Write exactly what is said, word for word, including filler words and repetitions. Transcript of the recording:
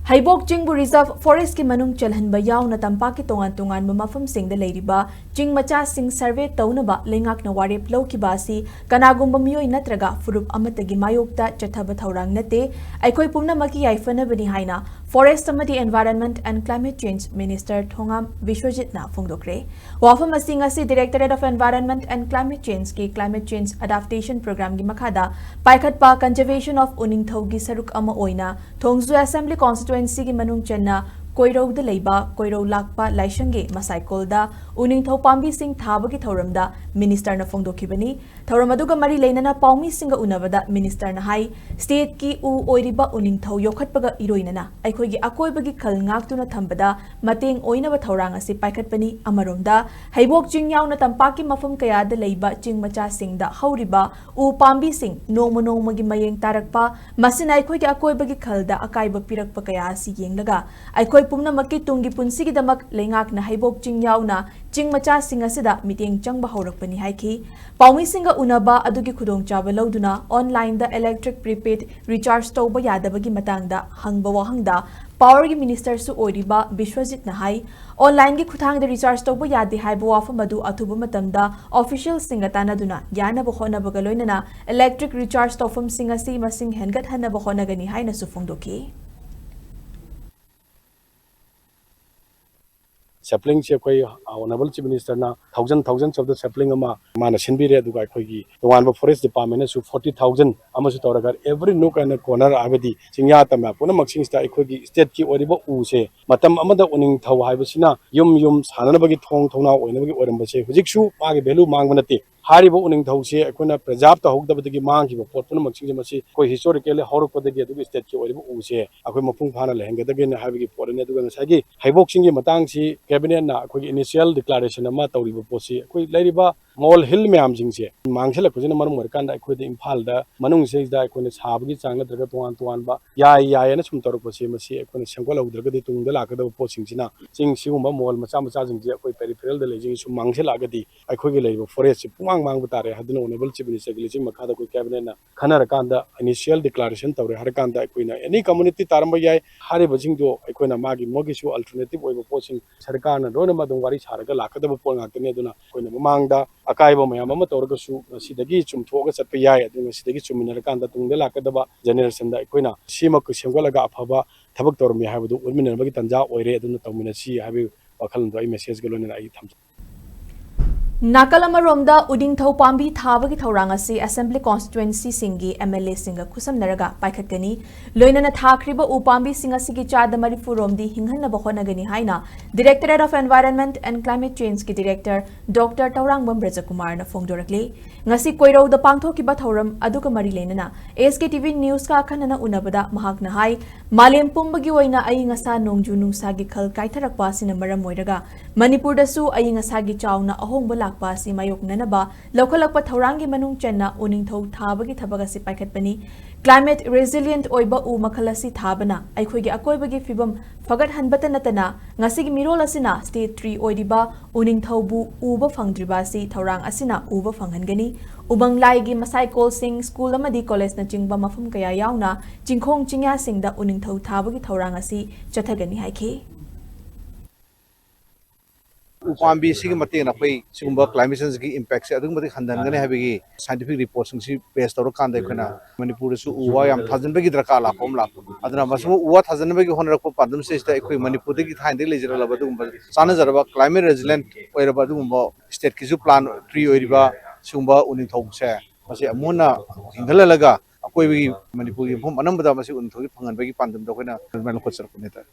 ꯍꯩꯕꯣꯛ ꯆꯤꯡꯕꯨ Reserve Forest ꯀꯤ ꯃꯅꯨꯡ ꯆꯜꯍꯟꯕ ꯌꯥꯎꯅ ꯇꯝꯄꯥꯛꯀꯤ ꯇꯣꯉꯥꯟ ꯇꯣꯉꯥꯟꯕ ꯃꯐꯝꯁꯤꯡꯗ ꯂꯩꯔꯤꯕ ꯆꯤꯡ ꯃꯆꯥꯁꯤꯡ survey ꯇꯧꯅꯕ ꯂꯩꯉꯥꯛꯅ ꯋꯥꯔꯦꯞ ꯂꯧꯈꯤꯕ ꯑꯁꯤ ꯀꯅꯥꯒꯨꯝꯕ ꯃꯤꯑꯣꯏ ꯅꯠꯇ꯭ꯔꯒ ꯐꯨꯔꯨꯞ ꯑꯃꯠꯇꯒꯤ ꯃꯥꯌꯣꯛꯇ ꯆꯠꯊꯕ ꯊꯧꯔꯥꯡ ꯅꯠꯇꯦ, ꯑꯩꯈꯣꯏ ꯄꯨꯝꯅꯃꯛꯀꯤ ꯌꯥꯏꯐꯅꯕꯅꯤ ꯍꯥꯏꯅ Forest ꯑꯃꯗꯤ Environment and Climate Change Minister ꯊꯣꯉꯥꯝ ꯕꯤꯁ꯭ꯋꯖꯤꯠꯅ ꯐꯣꯡꯗꯣꯛꯈ꯭ꯔꯦ꯫ ꯋꯥꯐꯝ ꯑꯁꯤ ꯉꯁꯤ Directorate of Environment and Climate Change ꯀꯤ Climate Change Adaptation Program ꯒꯤ ꯃꯈꯥꯗ ꯄꯥꯏꯈꯠꯄ Conservation of ꯎꯅꯤꯡꯊꯧꯒꯤ ꯁꯔꯨꯛ ꯑꯃ ꯑꯣꯏꯅ ꯊꯣꯡꯖꯨ Assembly Constituency ꯒꯤ ꯃꯅꯨꯡ ꯆꯟꯅ ꯀꯣꯏꯔꯧꯗ ꯂꯩꯕ ꯀꯣꯏꯔꯧ ꯂꯥꯛꯄ ꯂꯥꯏꯁꯪꯒꯤ ꯃꯁꯥꯏꯀꯣꯜꯗ ꯎꯅꯤꯡꯊꯧ ꯄꯥꯝꯕꯤꯁꯤꯡ ꯊꯥꯕꯒꯤ ꯊꯧꯔꯝꯗ Minister ꯅ ꯐꯣꯡꯗꯣꯛꯈꯤꯕꯅꯤ꯫ ꯊꯧꯔꯝ ꯑꯗꯨꯒ ꯃꯔꯤ ꯂꯩꯅꯅ ꯄꯥꯎꯃꯤꯁꯤꯡꯒ ꯎꯅꯕꯗ Minister ꯅ ꯍꯥꯏ, state ꯀꯤ ꯎ ꯑꯣꯏꯔꯤꯕ ꯎꯅꯤꯡꯊꯧ ꯌꯣꯛꯈꯠꯄꯒ ꯏꯔꯣꯏꯅꯅ ꯑꯩꯈꯣꯏꯒꯤ ꯑꯀꯣꯏꯕꯒꯤ ꯈꯜ ꯉꯥꯛꯇꯨꯅ ꯊꯝꯕꯗ ꯃꯇꯦꯡ ꯑꯣꯏꯅꯕ ꯊꯧꯔꯥꯡ ꯑꯁꯤ ꯄꯥꯏꯈꯠꯄꯅꯤ꯫ ꯑꯃꯔꯣꯝꯗ, ꯍꯩꯕꯣꯛ ꯆꯤꯡ ꯌꯥꯎꯅ ꯇꯝꯄꯥꯛꯀꯤ ꯃꯐꯝ ꯀꯌꯥꯗ ꯂꯩꯕ ꯆꯤꯡ ꯃꯆꯥꯁꯤꯡꯗ ꯍꯧꯔꯤꯕ ꯎ ꯄꯥꯝꯕꯤꯁꯤꯡ ꯅꯣꯡꯃ ꯅꯣꯡꯃꯒꯤ ꯃꯌꯦꯡ ꯇꯥꯔꯛꯄ, ꯃꯁꯤꯅ ꯑꯩꯈꯣꯏꯒꯤ ꯑꯀꯣꯏꯕꯒꯤ ꯈꯜꯗ ꯑꯀꯥꯏꯕ ꯄꯤꯔꯛꯄ ꯀꯌꯥ ꯑꯁꯤ ꯌꯦꯡꯂꯒ, ꯑꯩꯈꯣꯏ ꯄꯨꯝꯅꯃꯛꯀꯤ ꯇꯨꯡꯒꯤ ꯄꯨꯟꯁꯤꯒꯤꯗꯃꯛ ꯂꯩꯉꯥꯛꯅ ꯍꯩꯕꯣꯛ ꯆꯤꯡ ꯌꯥꯎꯅ ꯆꯤꯡ ꯃꯆꯥꯁꯤꯡ ꯑꯁꯤꯗ ꯃꯤꯠꯌꯦꯡ ꯆꯪꯕ ꯍꯧꯔꯛꯄꯅꯤ ꯍꯥꯏꯈꯤ꯫ ꯄꯥꯎꯃꯤꯁꯤꯡꯒ ꯎꯅꯕ ꯑꯗꯨꯒꯤ ꯈꯨꯗꯣꯡꯆꯥꯕ ꯂꯧꯗꯨꯅ online ꯗ electric prepaid recharge ꯇꯧꯕ ꯌꯥꯗꯕꯒꯤ ꯃꯇꯥꯡꯗ ꯍꯪꯕ ꯋꯥꯍꯪꯗ Power ꯒꯤ Minister ꯁꯨ ꯑꯣꯏꯔꯤꯕ ꯕꯤꯁ꯭ꯋꯖꯤꯠꯅ ꯍꯥꯏ, online ꯒꯤ ꯈꯨꯠꯊꯥꯡꯗ recharge ꯇꯧꯕ ꯌꯥꯗꯦ ꯍꯥꯏꯕ ꯋꯥꯐꯝ ꯑꯗꯨ ꯑꯊꯨꯕ ꯃꯇꯝꯗ official ꯁꯤꯡꯒ ꯇꯥꯟꯅꯗꯨꯅ ꯌꯥꯅꯕ ꯍꯣꯠꯅꯕꯒ ꯂꯣꯏꯅꯅ electric recharge ꯇꯧꯐꯝꯁꯤꯡ ꯑꯁꯤ ꯃꯁꯤꯡ ꯍꯦꯟꯒꯠꯍꯟꯅꯕ ꯍꯣꯠꯅꯒꯅꯤ ꯍꯥꯏꯅꯁꯨ ꯐꯣꯡꯗꯣꯛꯈꯤ꯫ Sapling ꯁꯦ ꯑꯩꯈꯣꯏ Honourable Chief Minister ꯅ thousand, thousands of the sapling ꯑꯃ ꯃꯥꯅ ꯁꯤꯟꯕꯤꯔꯦ, ꯑꯗꯨꯒ ꯑꯩꯈꯣꯏꯒꯤ ꯇꯣꯉꯥꯟꯕ Forest Department ꯅꯁꯨ forty thousand ꯑꯃꯁꯨ ꯇꯧꯔꯒ every nook and corner, ꯍꯥꯏꯕꯗꯤ ꯆꯤꯡꯌꯥ ꯇꯝꯌꯥ ꯄꯨꯝꯅꯃꯛꯁꯤꯡꯁꯤꯗ ꯑꯩꯈꯣꯏꯒꯤ state ꯀꯤ ꯑꯣꯏꯔꯤꯕ ꯎꯁꯦ ꯃꯇꯝ ꯑꯃꯗ ꯎꯅꯤꯡꯊꯧ ꯍꯥꯏꯕꯁꯤꯅ ꯌꯨꯝ ꯌꯨꯝ ꯁꯥꯟꯅꯅꯕꯒꯤ ꯊꯣꯡ ꯊꯣꯡꯅꯥꯎ ꯑꯣꯏꯅꯕꯒꯤ ꯑꯣꯏꯔꯝꯕꯁꯦ ꯍꯧꯖꯤꯛꯁꯨ ꯃꯥꯒꯤ value ꯃꯥꯡꯕ ꯅꯠꯇꯦ꯫ ꯍꯥꯏꯔꯤꯕ ꯎꯅꯤꯡꯊꯧꯁꯦ ꯑꯩꯈꯣꯏꯅ preserve ꯇꯧꯍꯧꯗꯕꯗꯒꯤ ꯃꯥꯡꯈꯤꯕ ꯄꯣꯠ ꯄꯨꯝꯅꯃꯛꯁꯤꯡꯁꯦ ꯃꯁꯤ ꯑꯩꯈꯣꯏ historically ꯍꯧꯔꯛꯄꯗꯒꯤ ꯑꯗꯨꯒꯤ state ꯀꯤ ꯑꯣꯏꯔꯤꯕ ꯎꯁꯦ ꯑꯩꯈꯣꯏ ꯃꯄꯨꯡ ꯐꯥꯅ ꯂꯩꯍꯟꯒꯗꯒꯦꯅ ꯍꯥꯏꯕꯒꯤ ꯄꯣꯠ ꯑꯅꯤ꯫ ꯑꯗꯨꯒ ꯉꯁꯥꯏꯒꯤ ꯍꯩꯕꯣꯛꯁꯤꯡꯒꯤ ꯃꯇꯥꯡꯁꯤ Cabinet ꯅ ꯑꯩꯈꯣꯏꯒꯤ initial declaration ꯑꯃ ꯇꯧꯔꯤꯕ ꯄꯣꯠꯁꯤ ꯑꯩꯈꯣꯏ ꯂꯩꯔꯤꯕ ꯃꯣꯜ ꯍꯤꯜ ꯃꯌꯥꯝꯁꯤꯡꯁꯦ ꯃꯥꯡꯁꯤꯜꯂꯛꯄꯁꯤꯅ ꯃꯔꯝ ꯑꯣꯏꯔꯀꯥꯟꯗ ꯑꯩꯈꯣꯏꯗ ꯏꯝꯐꯥꯜꯗ ꯃꯅꯨꯡꯁꯤꯗꯩꯗ ꯑꯩꯈꯣꯏꯅ ꯁꯥꯕꯒꯤ ꯆꯥꯡ ꯅꯠꯇ꯭ꯔꯒ ꯇꯣꯉꯥꯟ ꯇꯣꯉꯥꯟꯕ ꯌꯥꯏ ꯌꯥꯏꯌꯦꯅ ꯁꯨꯝ ꯇꯧꯔꯛꯄꯁꯦ, ꯃꯁꯤ ꯑꯩꯈꯣꯏꯅ ꯁꯦꯝꯒꯠꯍꯧꯗ꯭ꯔꯒꯗꯤ ꯇꯨꯡꯗ ꯂꯥꯛꯀꯗꯕ ꯄꯣꯠꯁꯤꯡꯁꯤꯅ, ꯆꯤꯡ ꯁꯤꯒꯨꯝꯕ ꯃꯣꯜ ꯃꯆꯥ ꯃꯆꯥꯁꯤꯡꯁꯦ ꯑꯩꯈꯣꯏ peripheral ꯗ ꯂꯩꯁꯤꯡꯁꯤ ꯁꯨꯝ ꯃꯥꯡꯁꯤꯜꯂꯛꯑꯒꯗꯤ ꯑꯩꯈꯣꯏꯒꯤ ꯂꯩꯔꯤꯕ forest ꯁꯤ ꯄꯨꯡꯃꯥꯡ ꯃꯥꯡꯕ ꯇꯥꯔꯦ꯫ ꯑꯗꯨꯅ Honourable Chief Minister ꯒꯤ ꯂꯨꯆꯤꯡ ꯃꯈꯥꯗ ꯑꯩꯈꯣꯏ cabinet ꯅ ꯈꯟꯅꯔꯀꯥꯟꯗ initial declaration ꯇꯧꯔꯦ ꯍꯥꯏꯔꯀꯥꯟꯗ ꯑꯩꯈꯣꯏꯅ any community ꯇꯥꯔꯝꯕ ꯌꯥꯏ꯫ ꯍꯥꯏꯔꯤꯕꯁꯤꯡꯗꯣ ꯑꯩꯈꯣꯏꯅ ꯃꯥꯒꯤ ꯃꯣꯏꯒꯤꯁꯨ alternative ꯑꯣꯏꯕ ꯄꯣꯠꯁꯤꯡ ꯁꯔꯀꯥꯔꯅ ꯂꯣꯏꯅꯃꯛ ꯑꯗꯨꯝ ꯋꯥꯔꯤ ꯁꯥꯔꯒ ꯂꯥꯛꯀꯗꯕ ꯄꯣꯠ ꯉꯥꯛꯇꯅꯤ꯫ ꯑꯗꯨꯅ ꯑꯩꯈꯣꯏꯅ ꯃꯃꯥꯡꯗ ꯑꯀꯥꯏꯕ ꯃꯌꯥꯝ ꯑꯃ ꯇꯧꯔꯒꯁꯨ ꯉꯁꯤꯗꯒꯤ ꯆꯨꯝꯊꯣꯛꯑꯒ ꯆꯠꯄ ꯌꯥꯏ꯫ ꯑꯗꯨ ꯉꯁꯤꯗꯒꯤ ꯆꯨꯝꯃꯤꯟꯅꯔꯀꯥꯟꯗ ꯇꯨꯡꯗ ꯂꯥꯛꯀꯗꯕ generation ꯗ ꯑꯩꯈꯣꯏꯅ ꯁꯤꯃꯛ ꯁꯦꯝꯒꯠꯂꯒ ꯑꯐꯕ ꯊꯕꯛ ꯇꯧꯔꯝꯃꯤ ꯍꯥꯏꯕꯗꯨ ꯎꯠꯃꯤꯟꯅꯕꯒꯤ ꯇꯥꯟꯖꯥ ꯑꯣꯏꯔꯦ꯫ ꯑꯗꯨꯅ ꯇꯧꯃꯤꯟꯅꯁꯤ ꯍꯥꯏꯕꯒꯤ ꯋꯥꯈꯜꯂꯣꯟꯗꯣ ꯑꯩ message ꯒ ꯂꯣꯏꯅꯅ ꯑꯩ ꯊꯝꯖꯒꯦ꯫ ꯅꯥꯀꯜ ꯑꯃꯔꯣꯝꯗ ꯎꯅꯤꯡꯊꯧ ꯄꯥꯝꯕꯤ ꯊꯥꯕꯒꯤ ꯊꯧꯔꯥꯡ ꯑꯁꯤ assembly constituency ꯁꯤꯡꯒꯤ M L A ꯁꯤꯡꯒ ꯈꯨꯠꯁꯝꯅꯔꯒ ꯄꯥꯏꯈꯠꯀꯅꯤ꯫ ꯂꯣꯏꯅꯅ ꯊꯥꯈ꯭ꯔꯤꯕ ꯎ ꯄꯥꯝꯕꯤꯁꯤꯡ ꯑꯁꯤꯒꯤ ꯆꯥꯗ ꯃꯔꯤꯐꯨ ꯔꯣꯝꯗꯤ ꯍꯤꯡꯍꯟꯅꯕ ꯍꯣꯠꯅꯒꯅꯤ ꯍꯥꯏꯅ Directorate of Environment and Climate Change ꯀꯤ director Doctor ꯇꯧꯔꯥꯡꯕꯝ ꯕ꯭ꯔꯖꯀꯨꯃꯥꯔꯅ ꯐꯣꯡꯗꯣꯔꯛꯂꯤ꯫ ꯉꯁꯤ ꯀꯣꯏꯔꯧꯗ ꯄꯥꯡꯊꯣꯛꯈꯤꯕ ꯊꯧꯔꯝ ꯑꯗꯨꯒ ꯃꯔꯤ ꯂꯩꯅꯅ S K T V news ꯀ ꯑꯈꯟꯅꯅ ꯎꯅꯕꯗ ꯃꯍꯥꯛꯅ ꯍꯥꯏ, ꯃꯥꯂꯦꯝ ꯄꯨꯝꯕꯒꯤ ꯑꯣꯏꯅ ꯑꯏꯪ ꯑꯁꯥ ꯅꯣꯡꯖꯨ ꯅꯨꯡꯁꯥꯒꯤ ꯈꯜ ꯀꯥꯏꯊꯔꯛꯄ ꯑꯁꯤꯅ ꯃꯔꯝ ꯑꯣꯏꯔꯒ ꯃꯅꯤꯄꯨꯔꯗꯁꯨ ꯑꯏꯪ ꯑꯁꯥꯒꯤ ꯆꯥꯎꯅ ꯑꯍꯣꯡꯕ ꯂꯥꯛꯄ ꯑꯁꯤ ꯃꯥꯌꯣꯛꯅꯅꯕ ꯂꯧꯈꯠꯂꯛꯄ ꯊꯧꯔꯥꯡꯒꯤ ꯃꯅꯨꯡ ꯆꯟꯅ ꯎꯅꯤꯡꯊꯧ ꯊꯥꯕꯒꯤ ꯊꯕꯛ ꯑꯁꯤ ꯄꯥꯏꯈꯠꯄꯅꯤ꯫ Climate resilient ꯑꯣꯏꯕ ꯎ ꯃꯈꯜ ꯑꯁꯤ ꯊꯥꯕꯅ ꯑꯩꯈꯣꯏꯒꯤ ꯑꯀꯣꯏꯕꯒꯤ ꯐꯤꯕꯝ ꯐꯒꯠꯍꯟꯕꯇ ꯅꯠꯇꯅ ꯉꯁꯤꯒꯤ ꯃꯤꯔꯣꯜ ꯑꯁꯤꯅ state tree ꯑꯣꯏꯔꯤꯕ ꯎꯅꯤꯡꯊꯧꯕꯨ ꯎꯕ ꯐꯪꯗ꯭ꯔꯤꯕ ꯑꯁꯤ ꯊꯧꯔꯥꯡ ꯑꯁꯤꯅ ꯎꯕ ꯐꯪꯍꯟꯒꯅꯤ꯫ ꯎꯃꯪ ꯂꯥꯏꯒꯤ ꯃꯁꯥꯏꯀꯣꯜꯁꯤꯡ, school ꯑꯃꯗꯤ college ꯅꯆꯤꯡꯕ ꯃꯐꯝ ꯀꯌꯥ ꯌꯥꯎꯅ ꯆꯤꯡꯈꯣꯡ ꯆꯤꯡꯌꯥꯁꯤꯡꯗ ꯎꯅꯤꯡꯊꯧ ꯊꯥꯕꯒꯤ ꯊꯧꯔꯥꯡ ꯑꯁꯤ ꯆꯠꯊꯒꯅꯤ ꯍꯥꯏꯈꯤ꯫ ꯎꯄꯥꯝꯕꯤꯁꯤꯒꯤ ꯃꯇꯦꯡꯅ ꯑꯩꯈꯣꯏ ꯁꯤꯒꯨꯝꯕ climate change ꯀꯤ impact ꯁꯦ ꯑꯗꯨꯛꯀꯤ ꯃꯇꯤꯛ ꯍꯟꯊꯍꯟꯒꯅꯤ ꯍꯥꯏꯕꯒꯤ scientific report ꯁꯤꯡꯁꯤ base ꯇꯧꯔꯀꯥꯟꯗ ꯑꯩꯈꯣꯏꯅ ꯃꯅꯤꯄꯨꯔꯗꯁꯨ ꯎ ꯋꯥ ꯌꯥꯝ ꯊꯥꯖꯤꯟꯕꯒꯤ ꯗꯔꯀꯥꯔ ꯂꯥꯛꯄ ꯑꯃ ꯂꯥꯛꯄ꯫ ꯑꯗꯨꯅ ꯃꯁꯤꯒꯨꯝꯕ ꯎ ꯋꯥ ꯊꯥꯖꯤꯟꯕꯒꯤ ꯍꯣꯠꯅꯔꯛꯄ ꯄꯥꯟꯗꯝꯁꯤꯗꯩꯁꯤꯗ ꯑꯩꯈꯣꯏ ꯃꯅꯤꯄꯨꯔꯗꯒꯤ ꯊꯥꯏꯅꯗꯒꯤ ꯂꯩꯖꯔꯛꯂꯕ ꯑꯗꯨꯒꯨꯝꯕ ꯆꯥꯟꯅꯖꯔꯕ climate resilient ꯑꯣꯏꯔꯕ ꯑꯗꯨꯒꯨꯝꯕ state ꯀꯤꯁꯨ plan tree ꯑꯣꯏꯔꯤꯕ ꯁꯤꯒꯨꯝꯕ ꯎꯅꯤꯡꯊꯧꯁꯦ ꯃꯁꯤ ꯑꯃꯨꯛ ꯍꯟꯅ ꯍꯤꯡꯒꯠꯍꯜꯂꯒ ꯑꯀꯣꯏꯕꯒꯤ ꯃꯅꯤꯄꯨꯔꯒꯤ ꯃꯐꯝ ꯑꯅꯝꯕꯗ ꯃꯁꯤ ꯎꯅꯤꯡꯊꯧꯁꯤ ꯐꯪꯍꯟꯕꯒꯤ ꯄꯥꯟꯗꯝꯗ ꯑꯩꯈꯣꯏꯅ ꯑꯗꯨꯃꯥꯏꯅ ꯂꯧꯈꯠꯆꯔꯛꯄꯅꯤ ꯍꯥꯏꯇꯥꯔꯦ꯫